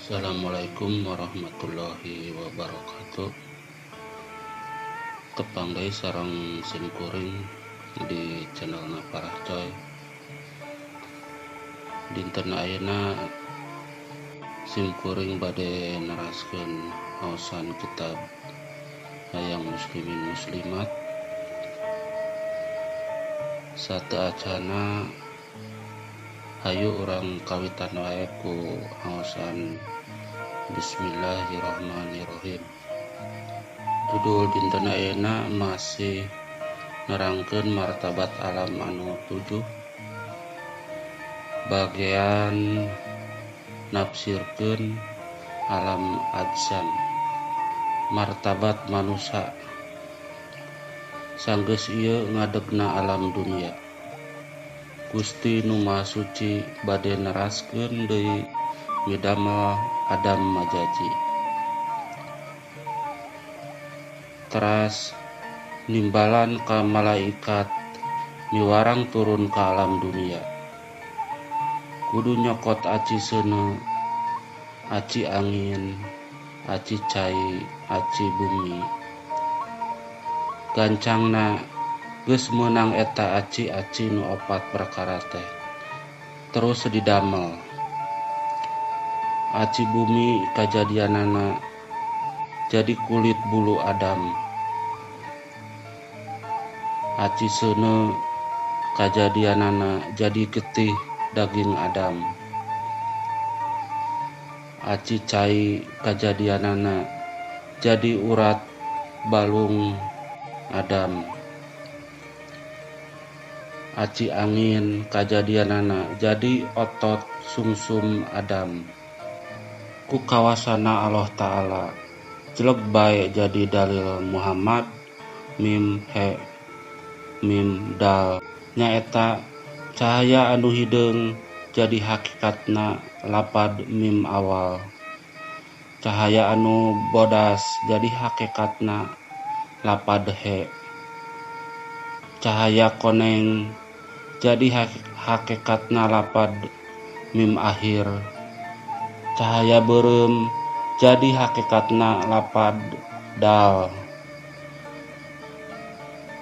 Assalamualaikum warahmatullahi wabarakatuh. Tepang deui sareng simkuring di channel Naparah Coy. Dinten ayeuna simkuring bade neraskeun waosan kitab Hayang Muslimin Muslimat. Sateuacanna hayu urang kawitan wae ku waosan Bismillahirrahmanirrahim. Judul dinten ayeuna masih nerangkeun martabat alam anu 7, bagian nafsirkeun alam ajsam, martabat manusia. Sanggeus ieu ngadegna alam dunia, Gusti Nu Maha Suci bade neraskeun deui midamel Adam majaji. Teras nimbalan ka malaikat miwarang turun ka alam dunia. Kudu nyokot aci seuneu, aci angin, aci cai, aci bumi. Gancangna geus meunang eta aci-aci nu opat perkara teh. Terus didamel. Aci bumi kajadianana jadi kulit bulu Adam. Aci seuneu kajadianana jadi getih daging Adam. Aci cai kajadianana jadi urat balung Adam. Aci angin kajadianana jadi otot sungsum Adam. Ku kawasana Allah Ta'ala jeleg bae jadi dalil Muhammad mim he mim dal, nyaeta cahaya anu hideung jadi hakikatna lapad mim awal, cahaya anu bodas jadi hakikatna lapad he, cahaya koneng jadi hakikatna lapad mim akhir, cahaya beureum jadi hakikatna lapad dal,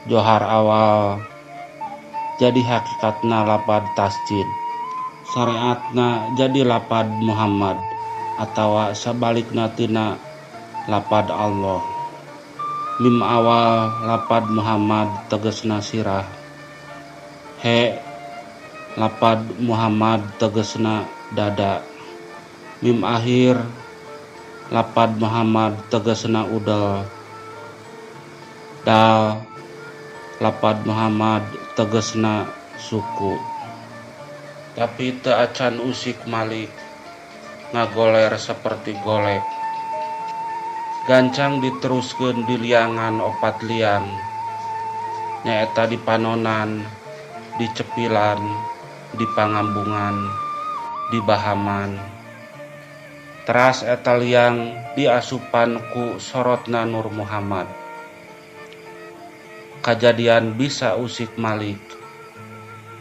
johar awal jadi hakikatna lapad tasjid, syariatna jadi lapad Muhammad atawa sabalikna tina lapad Allah. Mim awal lapad Muhammad tegesna sirah, he lapad Muhammad tegesna dada, mim akhir lapad Muhammad tegesna udel, dal lapad Muhammad tegesna suku. Tapi teu acan usik malik ngagoler seperti golek, gancang diteruskeun di liangan opat liang, nyaeta di panonan, di cepilan, di pangambungan, di bahaman. Teras eta liang diasupan ku sorotna Nur Muhammad. Kajadian bisa usik malik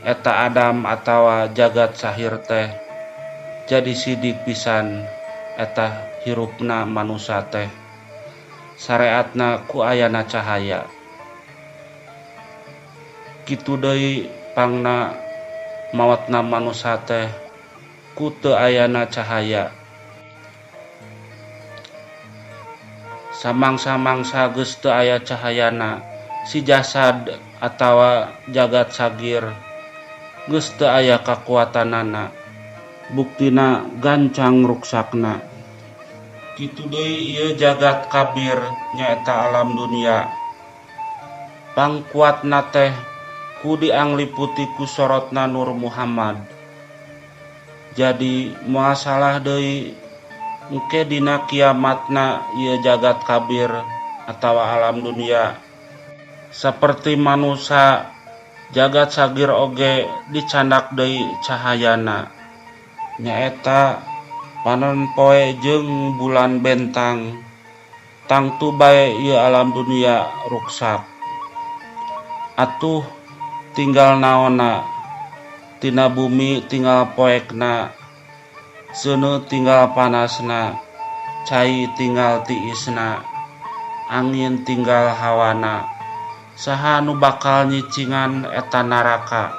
eta Adam atawa jagat sahir teh jadi sidik pisan eta hirupna manusa teh, syariatna ku ayana cahaya. Kitu deui pangna maotna manusa teh ku teu ayana cahaya. Samangsa-mangsa geus teu aya cahayana, si jasad atawa jagat sagir geus teu aya kakuatanana, buktina gancang ruksakna. Kitu deui ieu jagat kabir nyaeta alam dunia, pangkuatna teh ku diangliputi ku sorotna Nur Muhammad. Jadi moal salah deui engke dina kiamatna ieu jagat kabir atawa alam dunia. Saperti manusa jagat sagir oge dicandak deui cahayana, nyaeta panon poe jeung bulan bentang. Tangtu bae ieu alam dunia ruksak. Atuh tinggal naonna tina bumi tinggal poekna. Seuneu tinggal panasna, cai tinggal tiisna, angin tinggal hawana. Saha nu bakal nyicingan eta naraka?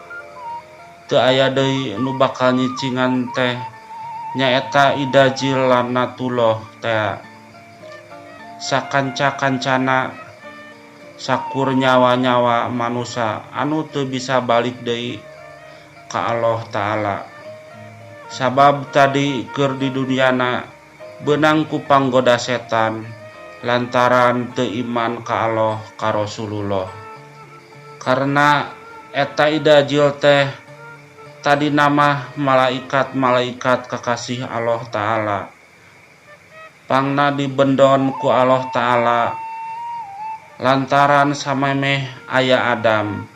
Teu aya deui nu bakal nyicingan teh nyaeta Idajil laknatullah tea. Sakanca-kancana sakur nyawa-nyawa manusa anu teu bisa balik deui ka Alloh Ta'ala. Sabab tadi keur di duniana beunang ku panggoda setan lantaran teu iman ka Alloh ka Rasulullah. Karena eta Idajil teh tadina mah malaikat-malaikat kakasih Alloh Ta'ala. Pangna dibendon ku Alloh Ta'ala lantaran samemeh aya Adam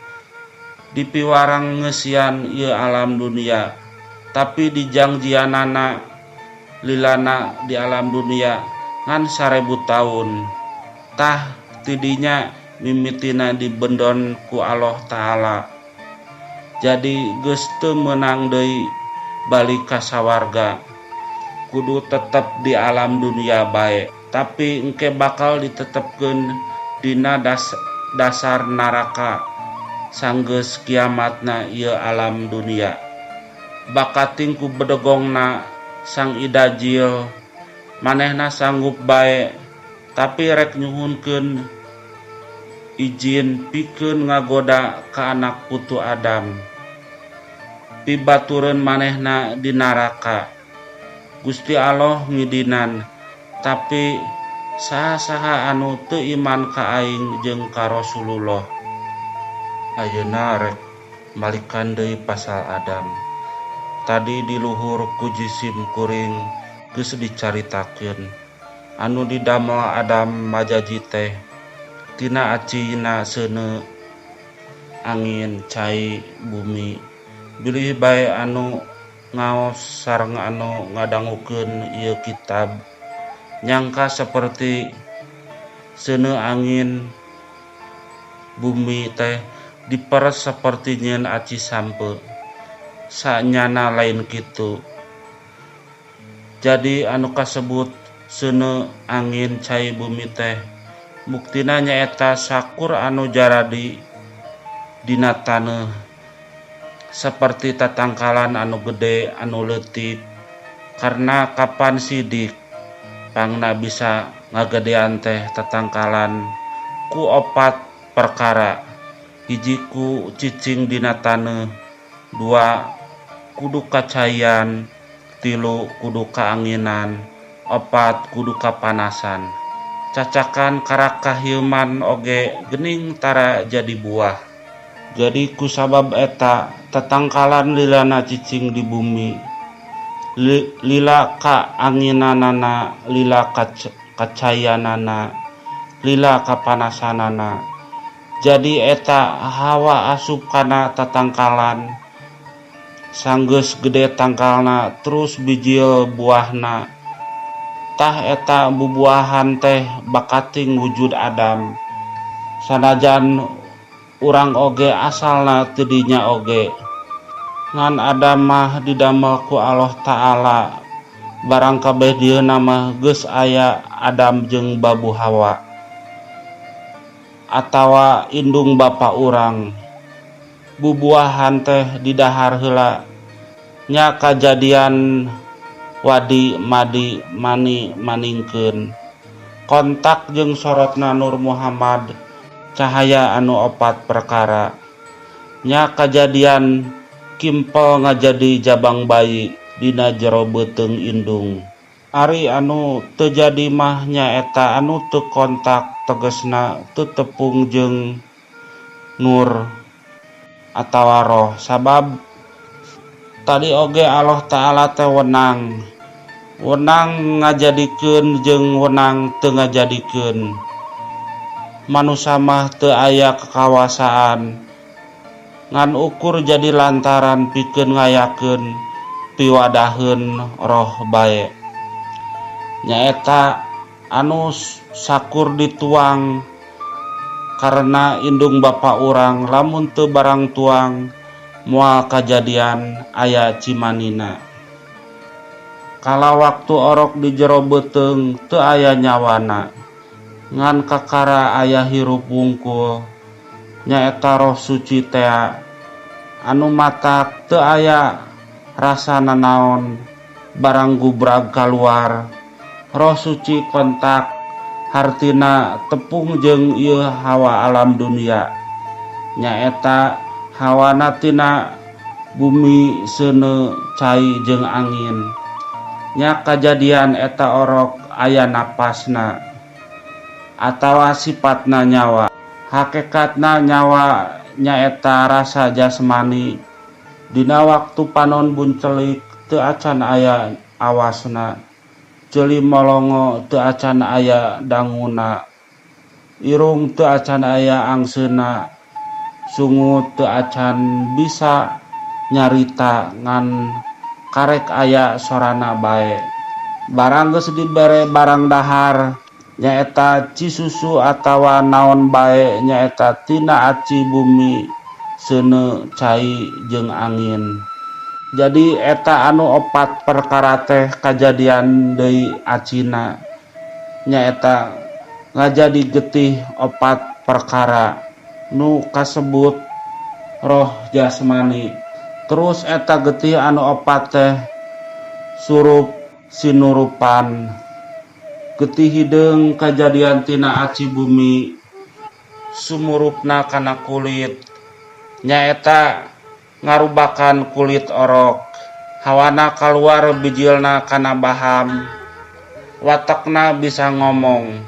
dipiwarang ngeusian ieu alam dunia tapi dijangjianana lilana di alam dunia ngan 1000 taun. Tah tidinya mimitina dibendon ku Alloh Ta'ala. Jadi geus teu meunang deui balik ka sawarga. Kudu tetep di alam dunia bae, tapi engke bakal ditetepkeun dina dasar naraka sanggeus kiamatna ieu alam dunia. Bakating ku bedegongna sang Idajil manehna sanggup bae tapi rek nyuhunkeun ijin pikeun ngagoda ka anak putu Adam. Pibatureun manehna di naraka. Gusti Alloh ngidinan, tapi saha-saha anu teu iman ka aing jeung ka Rasulullah. Ayeuna rek malikan deui pasal Adam. Tadi di luhur ku jisim kuring geus dicaritakeun. Anu didamel Adam majaji teh tina acina seuneu, angin, cai, bumi. Bilih bae anu ngaos sareng anu ngadangukeun ieu kitab nyangka saperti seuneu, angin, bumi teh diperes saperti nyieun aci sampeu. Sanyana lain kitu. Jadi anu kasebut seuneu, angin, cai, bumi teh muktina nyaeta sakur anu jaradi dina taneuh saperti tatangkalan anu gede anu leutik karena kapan sidik pangna bisa ngagedean teh tatangkalan ku opat perkara. Hiji, ku cicing dina taneuh, dua, kudu kacaian, tilu, kudu kaanginan, opat, kudu kapanasan. Cacakan karakah hieuman oge geuning tara jadi buah. Jadi kusabab eta tatangkalan lilana cicing di bumi, lila kaanginanana, lila kacaianana, lila kapanasanana. Jadi eta hawa asup kana tatangkalan sanggeus gede tangkalna terus bijil buahna. Tah eta bubuahan teh bakating wujud Adam. Sanajan urang oge asalna ti dinya oge. Ngan Adam mah didamel ku Alloh Ta'ala barang kabeh dieuna mah geus aya Adam jeung Babu Hawa atawa indung bapa urang. Bubuahan teh didahar heula nya kajadian wadi, madi, mani, maningkeun. Kontak jeung sorotna Nur Muhammad cahaya anu opat perkara. Nya kajadian kimpel ngajadi jabang bayi dina jero beuteung indung. Ari anu teu jadi mah nyaeta anu teu kontak tegesna teu tepung jeung nur atawa roh sabab tadi oge Alloh Ta'ala teh wenang. Wenang ngajadikeun jeung wenang teu ngajadikeun. Manusa mah teu aya kakawasaan ngan ukur jadi lantaran pikeun ngayakeun piwadaheun roh bae. Nyaeta anu sakur dituang karena indung bapa urang lamun teu barang tuang moal kajadian aya cimanina. Kala waktu orok di jero beuteung teu aya nyawana, ngan kakara aya hirup wungkul, nyaeta Roh Suci tea, anu matak teu aya rasa nanaon barang gubrag kaluar. Roh Suci kontak hartina tepung jeung ieu hawa alam dunia, nyaeta hawana tina bumi, seuneu, cai jeung angin. Nya kajadian eta orok aya napasna atawa sipatna nyawa. Hakekatna nyawa nyaeta rasa jasmani. Dina waktu panon buncelik teu acan aya awasna, ceuli molongo teu acan aya danguna, irung teu acan aya angseuna, sungut teu acan bisa nyarita ngan karek aya sorana bae. Barang geus dibere barang dahar nyaeta cisusu atawa naon bae nyaeta tina aci bumi, seuneu, cai jeung angin. Jadi eta anu opat perkara teh kajadian deui acina, nyaeta ngajadi getih opat perkara nu kasebut roh jasmani. Terus eta getih anu opat teh surup sinurupan. Getih hideung kajadian tina aci bumi, sumurupna kana kulit, nyaeta ngarubakan kulit orok. Hawana kaluar bijilna kana baham, watekna bisa ngomong.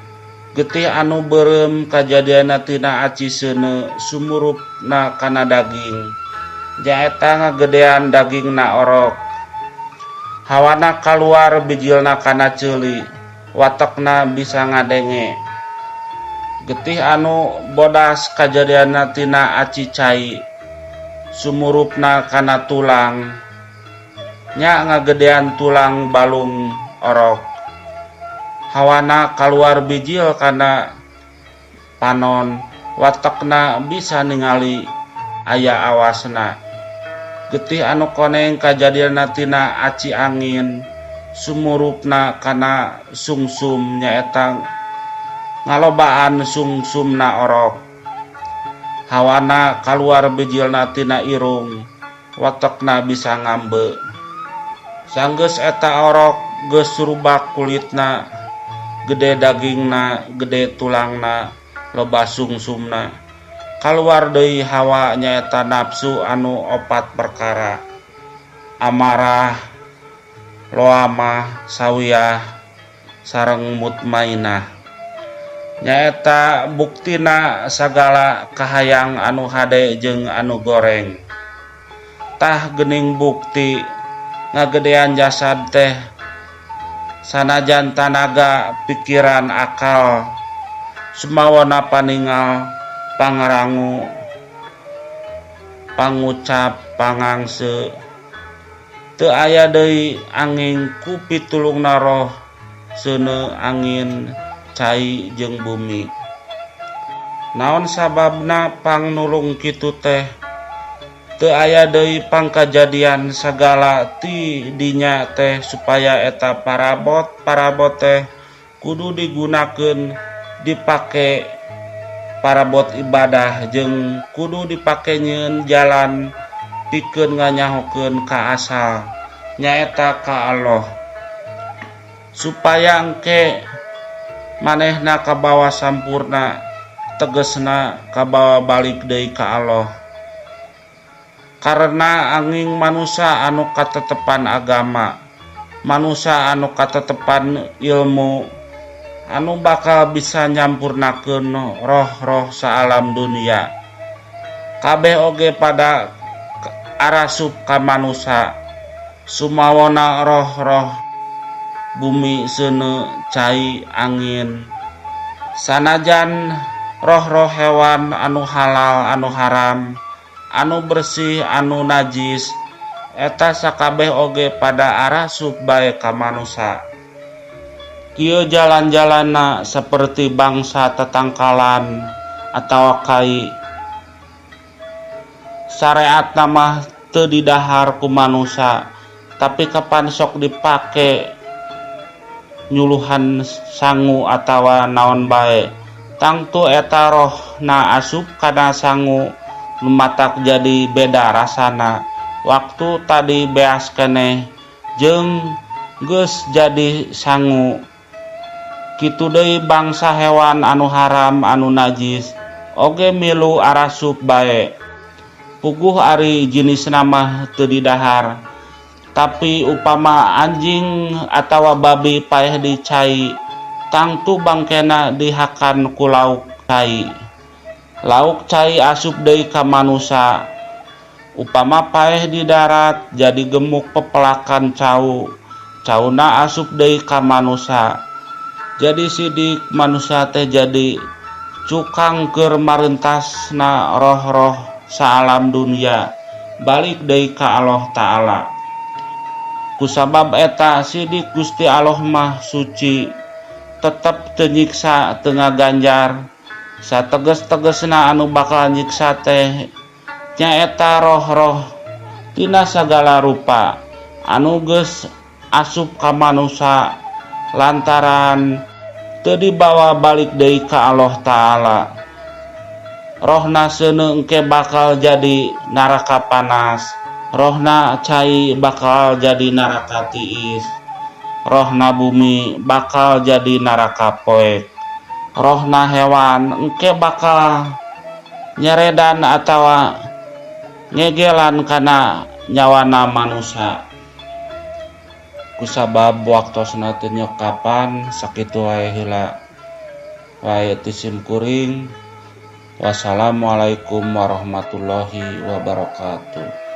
Getih anu beureum kajadianna tina aci seuneu, sumurupna kana daging, nyaeta ngagedean dagingna orok. Hawana kaluar bijilna kana ceuli, watekna bisa ngadenge. Getih anu bodas kajadianna tina aci cai, sumurupna kana tulang, nya ngagedean tulang balung orok. Hawana kaluar bijil kana panon, watekna bisa ningali aya awasna. Getih anu koneng kajadianna tina aci angin, sumurupna kana sungsum, nyaeta ngalobaan sungsumna orok. Hawana kaluar bijilna tina irung, watekna bisa ngambe. Sanggeus eta orok geus rubak kulitna, gede dagingna, gede tulangna, loba sungsumna, kaluar deui hawa nyaeta nafsu anu opat perkara: amarah, loamah, sawiyah, sareng mutmainah, nyaeta buktina sagala kahayang anu hade jeung anu goreng. Tah geuning bukti ngagedean jasad teh sanajan tanaga, pikiran, akal, sumawona paningal, pangarangu, pangucap, pangangse teu aya deui anging ku pitulungna roh, seuneu, angin, cai jeung bumi. Naon sababna pangnulung kitu teh teu aya deui pangkajadian sagala ti dinya teh supaya eta parabot parabot teh kudu digunakeun, dipake parabot ibadah jeung kudu dipake nyieun jalan pikeun nganyahokeun ka asal, nyaeta ka Allah, supaya engke manehna kabawa sampurna, tegesna kabawa balik deui ka Allah. Karena anging manusia anu katetepan agama, manusia anu katetepan ilmu, anu bakal bisa nyampurnakeun roh-roh saalam dunia kabeh oge pada arasup ka manusia, sumawona roh-roh bumi, seuneu, cai, angin, sanajan roh-roh hewan anu halal, anu haram, anu bersih, anu najis, eta sakabeh oge pada arasup bae ka manusia. Kieu jalan-jalanna seperti bangsa tetangkalan atawa kai. Syariatna mah teu didahar ku manusia. Tapi kapan sok dipake nyuluhan sangu atawa naon bae, tangtu eta rohna asup kana sangu nu matak jadi beda rasana waktu tadi beas keneh jeung geus jadi sangu. Kitu deui bangsa hewan anu haram anu najis oge milu arasup bae. Puguh ari jinisna mah teu didahar. Tapi upama anjing atawa babi paeh di cai, tangtu bangkena dihakan ku lauk cai. Lauk cai asup deui ka manusa. Upama paeh di darat jadi gemuk pepelakan cau. Cauna asup deui ka manusa. Jadi sidik manusa teh jadi cukang keur marentasna roh-roh saalam dunia balik deui ka Allah Ta'ala. Kusabab eta sidik Gusti Allah mah suci, tetep teu nyiksa teu ngaganjar. Sateges-tegesna anu bakal nyiksa teh nyaeta roh-roh tina sagala rupa anu geus asup ka manusa lantaran teu dibawa balik deui ka Allah Ta'ala. Rohna seuneu engke bakal jadi naraka panas, rohna cai bakal jadi naraka tiis, rohna bumi bakal jadi naraka poek, rohna hewan engke bakal nyeredan atawa ngegelan kana nyawana manusa. Kusabab waktosna teu nyekapan sakitu wae heula wae ti sim kuring. Wassalamualaikum warahmatullahi wabarakatuh.